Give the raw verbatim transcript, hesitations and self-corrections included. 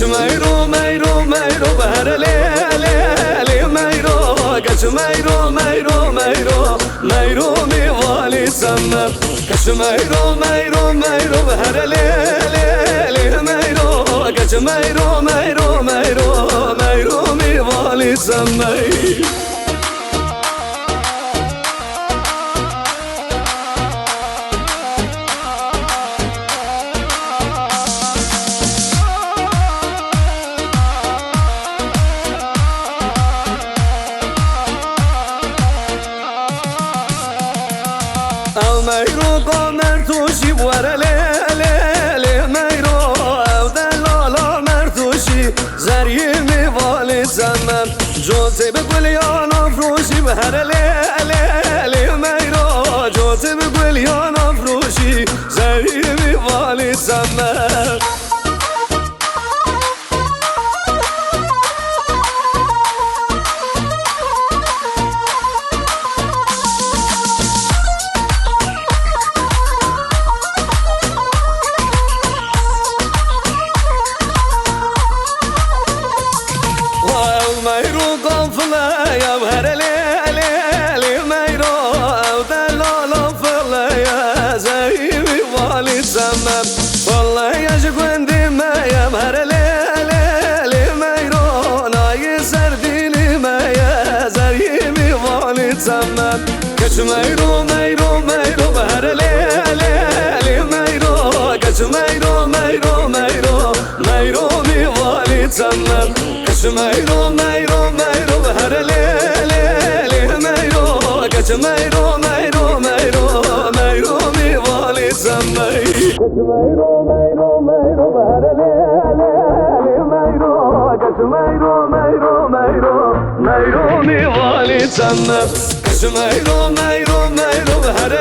Meyro, meyro, meyro, behere lê, lê, lê, meyro. Geç meyro, meyro, meyro, meyro, mîvalî çeme. Geç meyro, meyro, meyro, behere lê, lê, lê, meyro. Geç meyro, meyro, meyro, meyro, mîvalî çeme. Ew meyro qamer tûşî were lê, lê, lê meyro. Ew delala mer tûşî zerî mîvalî çeme. Cotê bi guliyana froşî bi here lê, lê, lê meyro. Cotê bi guliyana froşî zerî mîvalî çeme. Ew meyro qafile ya here lê, lê, lê meyro. Ew delala file ya zerî mîvalî çeme. File ya ji gundê me ya here lê, lê, lê meyro. Nayê ser dînî me ya zerî mîvalî çeme. Geç meyro, meyro, meyro, behere lê, lê, lê meyro. Geç meyro, meyro, meyro, meyro mîvalî çeme. Geç meyro, meyro, meyro, behere lê, lê, lê meyro. Geç meyro, meyro, meyro, meyro mîvalî çeme. Geç meyro, meyro, meyro, behere lê, lê, lê meyro. Geç meyro, meyro, meyro, meyro mîvalî çeme. Geç meyro, meyro, meyro, behere